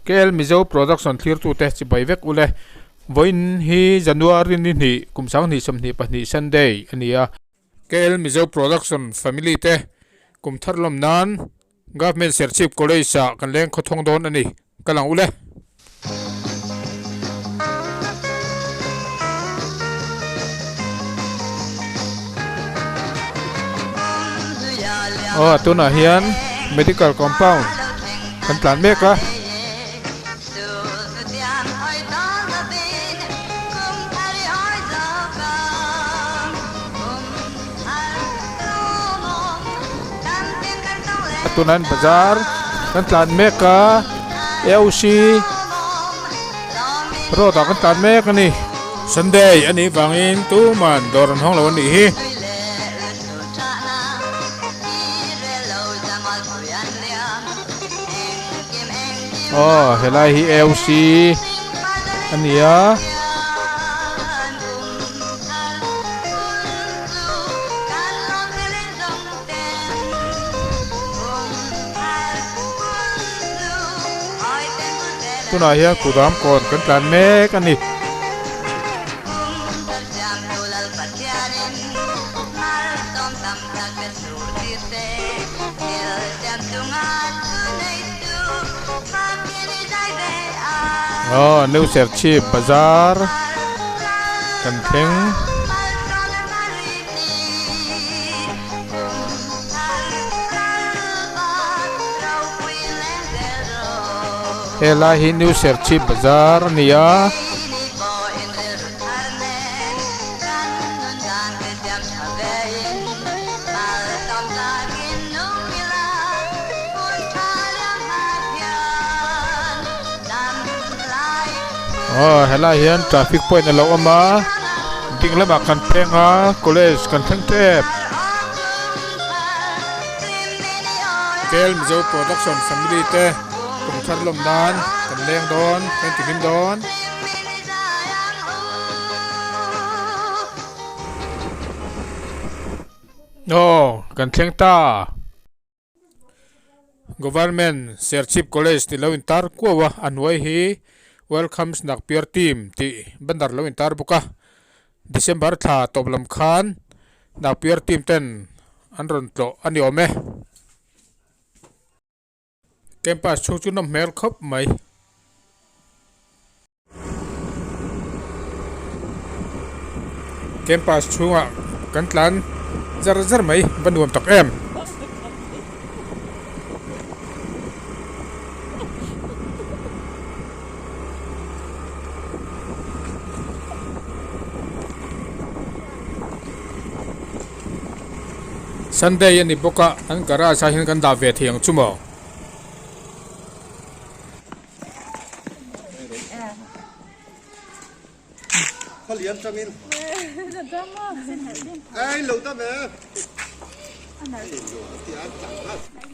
KL Mizo Production thlirtute chibai vek ule. Vawiin hi January ni hnih kum sanghnih 22 Sunday a ni a. KL Mizo Production family te kum thar lawm nan Government Serchhip College ah kan leng khawthawng dawn a ni. Ka lang ule. Aw tunah hian medical compound kan tlan mek a. Tunah hian bazar kan tlan mek a AOC road ah kan tlan mek a ni. Sunday a nih vangin tuman dawr an hawng lo a nih hi. Aw helai hi AOC a ni a. Tunah hian kudam kawn kan tlan mek a ni. Aw New Serchhip bazar kan thleng. Helai hi New Serchhip bazar a ni a. Aw helai hian traffic point a lo awm a ding lamah kan peng a college kan thleng tep. Kel Mizo production family te kum thar lawm nan kan leng dawn kan ti hlim dawn. Aw kan thleng ta. Government Serchhip College tih lo intar kuau a, a hnuai hi Welcomes Nakpiar Team tih banner lo intar bawk a. December thla tawp lam khan Nakpiar team ten an rawn tlawh a ni awm e. Campus chhung chu nawm hmel khawp mai. Campus chhungah kan tlan zar zar mai va nuam tak em. Sunday a ni bawk a an garage ah hian kan dah ve thei ang chu maw.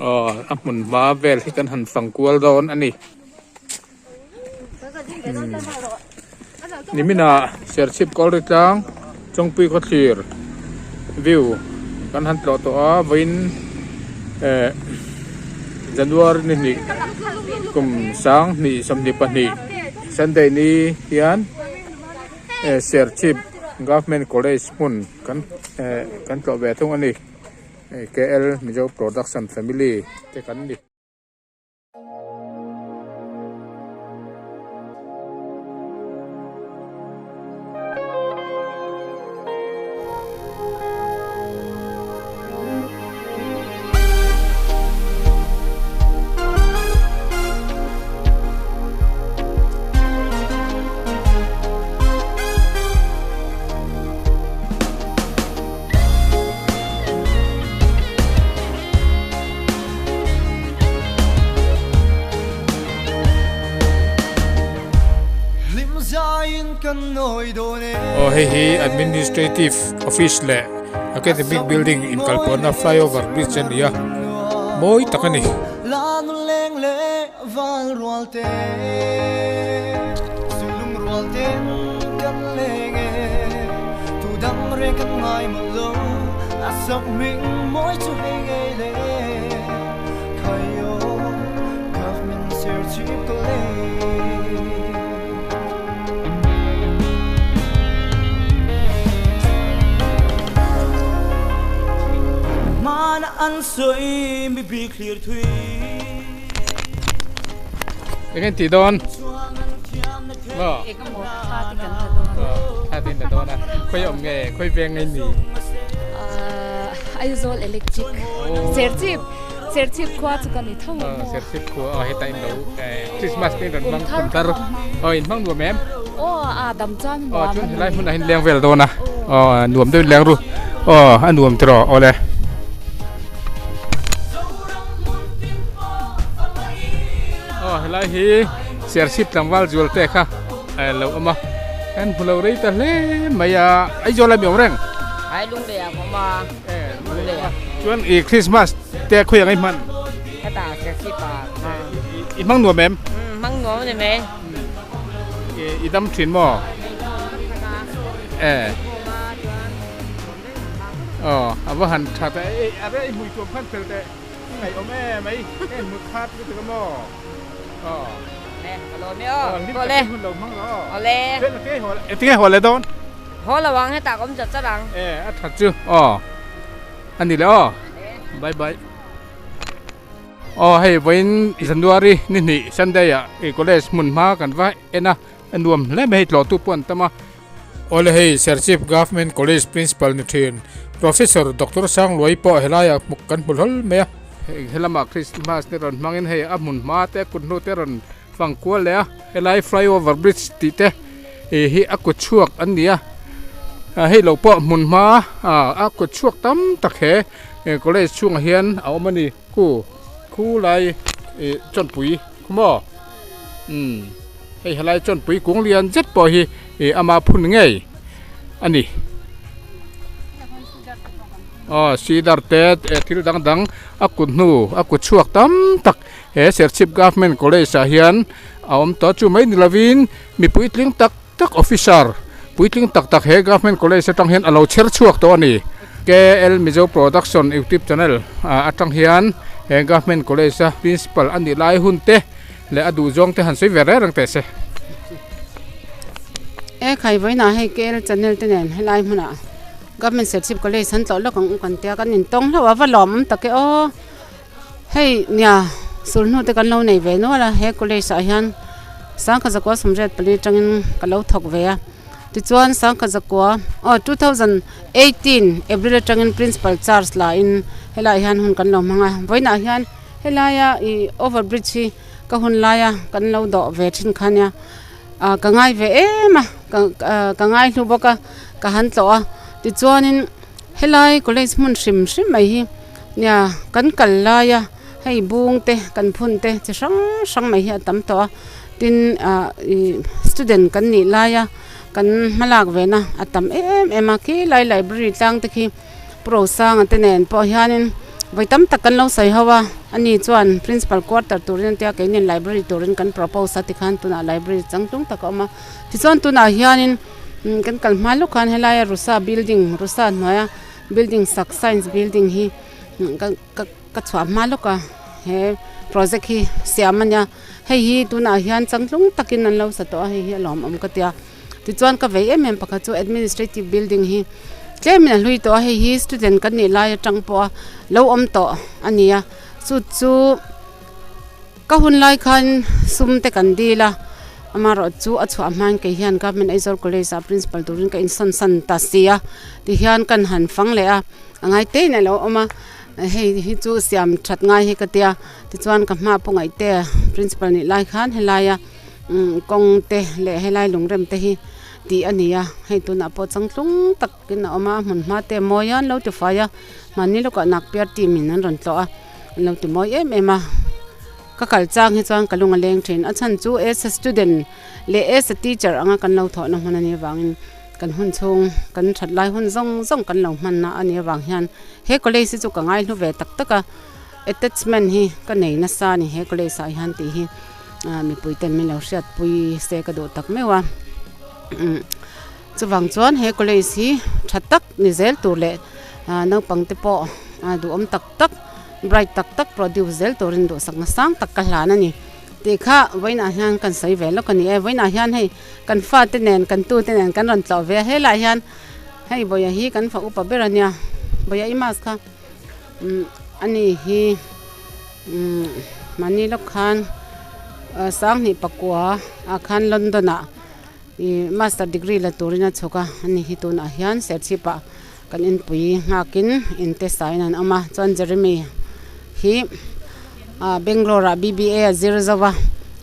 Aw a hmun hma vel hi kan han fang kual dawn a ni. Niminah Serchhip Kawlri tlang Chawngpui khawthlir view kan han tlawh tawh a vawiin eh January ni hnih kum 2022 Sunday ni hian eh Serchhip Government College hmun kan eh kan tlawh ve thung a ni KL Mizo Production Family te kan ni. Aw hei hi administrative office leh academic building inkalpawhna flyover bridge a ni a mawi tak a ni. Eng tih dawn? Maw? Thla te in la dawn a. Khawi awm nge? Khawi veng nge ni? Aizawl Electric Serchhip Serchhip khua chu ka ni tho maw? Serchhip khua aw heta in lo Christmas te in rawn hmang kum thar aw in hmang nuam em? Aw a dam chuan nuam aw chuan helai hmunah hian leng vel dawn a aw nuam deuhin leng ru aw a nuam tiraw awle. Aw helai hi Serchhip tlangval zual te kha lo awm a kan hmu lo rei ta hle mai a Aizawl a mi awm reng. Ai lunglei ah ka awm a. Chuan i Christmas te khawi ang i hman? Heta Serchhip ah ka hmang. I hmang nuam em? Hmang nuam a ni mai. I dam thin maw? Eh. Aw, a va han tha ta e, a reh i hmui tuam khan fel teh i ngaih awm em mai, ka inhmu khat lutuk a maw? Aw. Le, ka lawm e aw. Aw le. Hun lo hmang rawh aw. Aw le. Tinge haw le dawn? Haw lo ang, hetah ka awm chat chat ang. E, a that chu. Aw. A ni le aw. Bye bye. Aw hei vawiin January ni hnih Sunday ah i college hmun hma kan va en a, a nuam hle mai hei tlawhtu pawh an tam a. Awle hei Serchhip Government College Principal ni thin Professor Doctor Sangluai pawh helaiah hmuk kan hmu hlawl mai a. Hei helamah Christmas te rawn hmangin hei a hmun hma te kut hnu te rawn fang kual leh a, helai flyover bridge tih te ih hi a kut chhuak an ni a, hei lo pawh hmun hma a kut chhuak tam tak he college chhungah hian a awm a ni khu khu lai ih chawnpui khu maw umm hei helai chawnpui kung lian zet pawh hi ih ama phun ngei a ni. Aw cedar te thil dang dang a kut hnu a kut chhuak tam tak. He Serchhip Government College ah hian a awm tawh chu mai ni lovin mi puitling tak tak officer puitling tak tak he Government College atang hian a lo chher chhuak tawh a ni. KL Mizo Production YouTube channel atang hian he Government College a Principal a nih lai hun te leh a duh zawng te han sawi ve reng reng teh se. E khai vawiinah hei KL channel te nen helai hmunah Government Serchhip College an tlawh lawk ang u kan tia kan intawng hlauh a va lawmawm tak e aw. Hei nia sulhnu te kan lo nei ve nual a he college ah hian sangkhat zakua sawmriat pali atangin ka lo thawk ve a tichuan sangkhat zakua aw 2018 April atangin principal charge la in helaiah hian hun kan lo hmang a vawiinah hian helaia ih over bridge hi ka hun laia kan lo dawh ve thin kha nia ah ka ngai ve em a ka ngai hlu bawk a ka han tlawh a tichuanin helai college hmun hrim hrim mai hi. Nia kan kal laia hei bung te kan phun te chi hrang hrang mai hi a tam tawh a tin ah ih student kan nih laia kan hmalak ve na a tam em em a khi lai library tlang te khi Pu Rosanga te nen pawh hianin vawi tam tak kan lo sawi ho a ani chuan principal quarter turin a tia keinin library turin kan propose a tikhan tunah library changtlung tak a awm a tichuan tunah hianin kan kal hma lawk khan helaia Rusa building Rusa hnuaia. Building sak science building hi ka ka ka chhuah hma lawk a he project hi siam a nia hei hi tunah hian changtlung takin an lo sa tawh a hei hi a lawmawm ka tia tichuan ka vei em em pakhat chu administrative building hi tlemin a hlui tawh a hei hi student kan nih lai atang pawha lo awm tawh a ni a chu chu. Ka hun lai khan sum te kan dil a, amaherawh chu a chhuah hmain kei hian Government Aizawl College ah Principal turin ka insawn san ta si a, tihian kan han fang leh a, a ngai tein a lo awm a, hei hi chu siam that ngai hi ka tia, tichuan ka hma pawh ngaih te Principal nih lai khan helaia kawng te leh helai lungrem te hi tih a ni a, hei tunah pawh changtlung takin a awm a, a hmun hma te a mawi a an lo tifai a, mahni lawkah Nakpiar team in an rawn tlawh a. An lo ti mawi em em a, ka kal chang hi chuan ka lung a leng thin. A chhan chu as a student leh as a teacher anga kan lo thawhna hmun a nih avangin kan hun chhung kan that lai hun zawng zawng kan lo hmanna a nih avang hian he college hi chu ka ngaihlu ve tak tak a, attachment hi ka nei nasa a ni he college ah hian tih hi mipui ten min lo hriatpui se ka duh tak meuh a. Chuvang chuan he college hi tha tak ni zel tur leh naupang te pawh duhawm tak tak bright tak tak produce zel turin duhsakna sang tak ka hlan a ni. Tih kha vawiinah hian kan sawi ve lawk a ni e. Vawiinah hian hei kan fate nen kan tute nen kan rawn tlawh ve a, helaiah hian hei Bawia hi kan fa upa ber a nia, Bawia i mask kha umm ani hi umm mahni lawk khan sanghnih pakua ah khan London ah ih master degree la turin a chhuk a, ani hi tunah hian Serchhip ah kan inpui nghakin inte sain an awm a, chuan Jeremy hi ah Bangalore ah B_B_A a zir zo va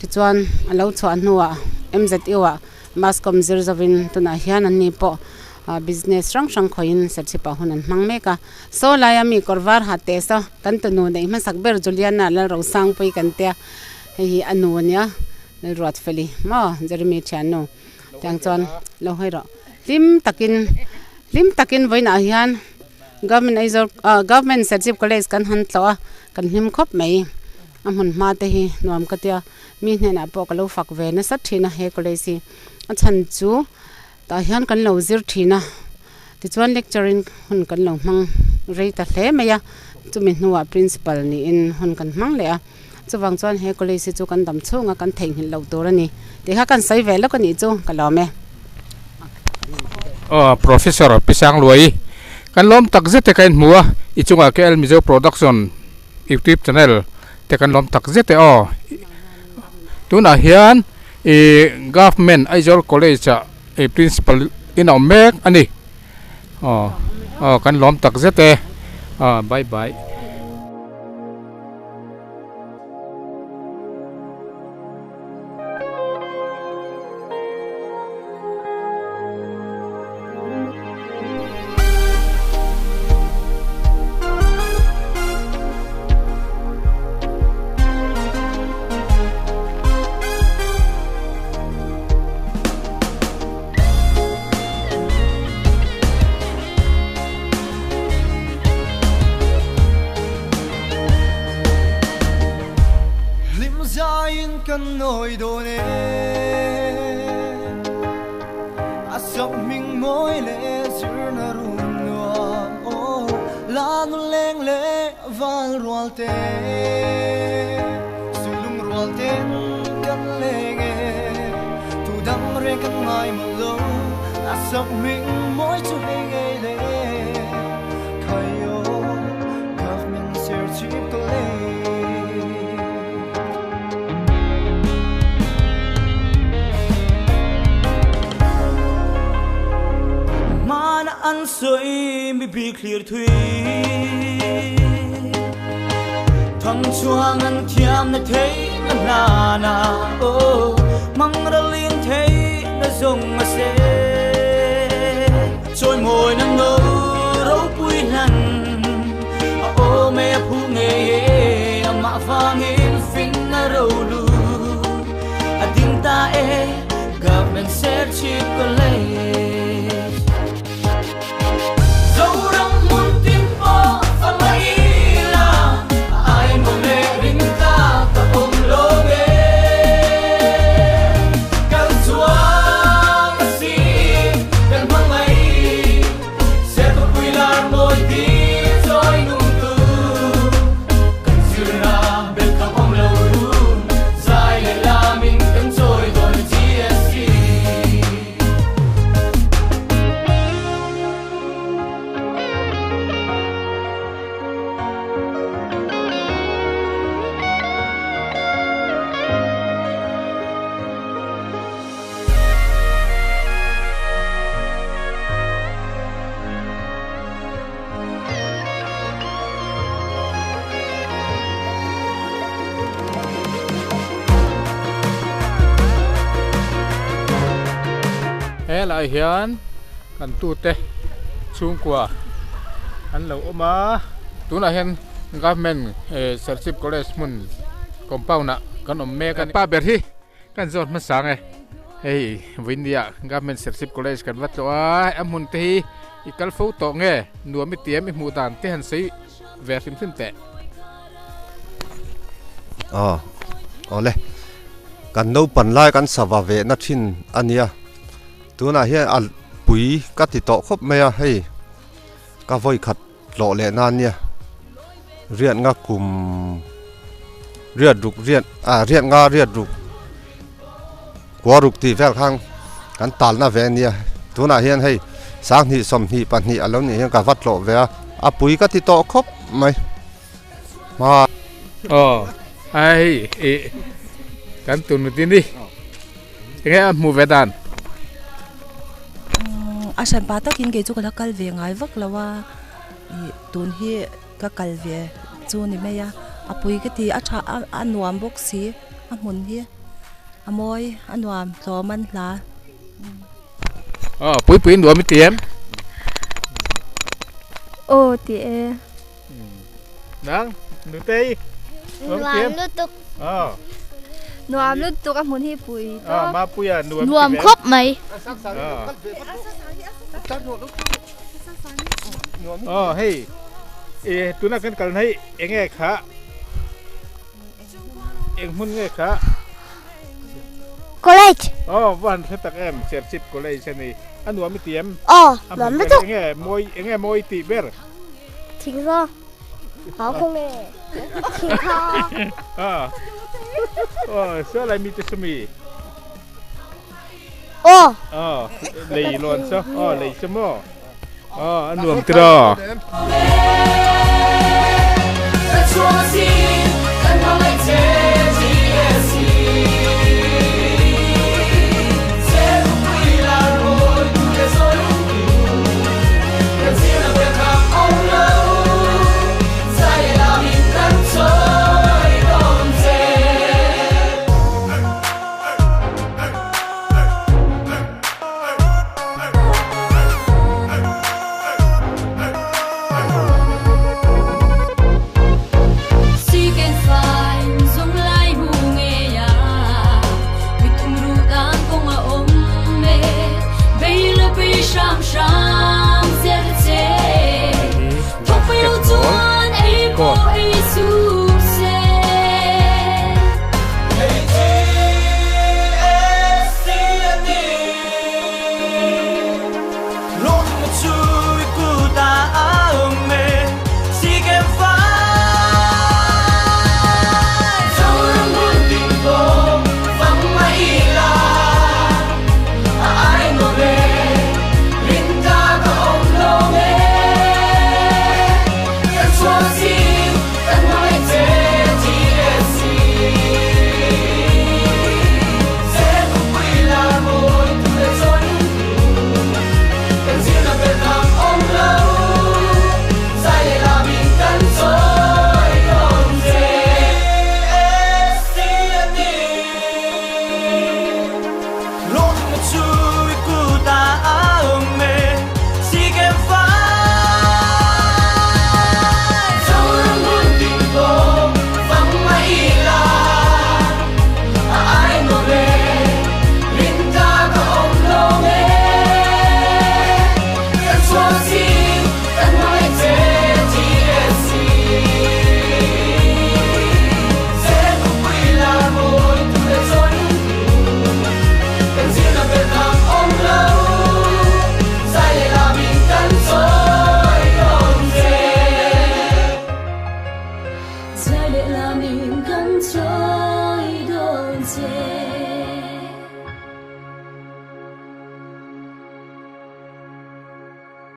tichuan a lo chhuah hnuah M_Z_U ah Mass Com zir zovin tunah hian an ni pawh ah business hrang hrang khawihin Serchhip ah hun an hmang mek a, saw laia mi kawr var ha teh saw kan tunu neih hmasak ber Juliana Lalrosangpui kan tia hei hi a nu ania Lalruatfeli maw Jeremy thiannu tiang chuan lo hawi rawh hlim takin hlim takin vawiinah hian government Aizawl ah government Serchhip college kan han tlawh a kan hlim khawp mai a hmun hma te hi nuam ka tia mi hnenah pawh ka lo fak ve nasa thin a he college hi a chhan chu tah hian kan lo zir thin a tichuan lecture in hun kan lo hmang rei ta hle mai a chumi hnuah principal niin hun kan hmang leh a. Chuvang chuan he college hi chu kan dam chhunga kan theihnghilh loh tur a ni tih kha kan sawi ve lawk a nih chu ka lawm e. Aw Professor Pi Sangluai kan lawm tak zet e ka inhmu a, i chungah KL Mizo Production YouTube channel te kan lawm tak zet e aw. Tunah hian i Government Aizawl College ah i Principal in a awm mek a ni. Aw aw kan lawm tak zet e aw bye bye. Helai hian kan tute chhungkua an lo awm a tunah hian government Serchhip college hmun compound ah kan awm mek a ni pa ber hi. Kan zawt hmasa nge hei Vawinia Government Serchhip College kan va tlawh a, a hmun te hi i kal fo tawh nge nuam i tiam i hmuh dan te han sawi ve hrim hrim teh. Aw awle kan naupan lai kan sava ve na thin a nia tunah hian a pui ka ti tawh khawp mai a hei ka vawi khat tlawh leh na ania riatna kum. Riat ruk riat ah riat nga riat ruk kua ruk tih vel khan kan talna ve a nia tunah hian hei sanghnih sawmhnih pahnih a lo nih hian ka va tlawh ve a a pui ka ti tawh khawp mai hma. Aw a hei ih kan tunu te ni enge a hmuh ve dan. A hran pah takin kei chu ka la kal ve ngai vak lo a ih tun hi. Ka kal ve chu ni mai a, a pui ka ti a tha a nuam bawk si a hmun hi a mawi a nuam tlawm an hla. Aw pui pui nuam i ti em? Aw ti e. Nang Nutei nuam ti em? Nuam lutuk. Aw. Nuam lutuk a hmun hi pui tawp. Aw Mapuia nuam ti ve. Nuam khawp mai. Aw hei ih tuna kan kalna hi eng nge kha eng hmun nge kha College aw va han hre tak em Serchhip College a ni a nuam i ti em aw nuam lutuk eng nge mawi eng nge mawi tih ber thingzaw hau khaw nge thingkhaw aw aw saw lai mi te sawmi. Aw. Aw, lei lawn chu. Aw, lei chu maw. Aw, a nuam tiraw.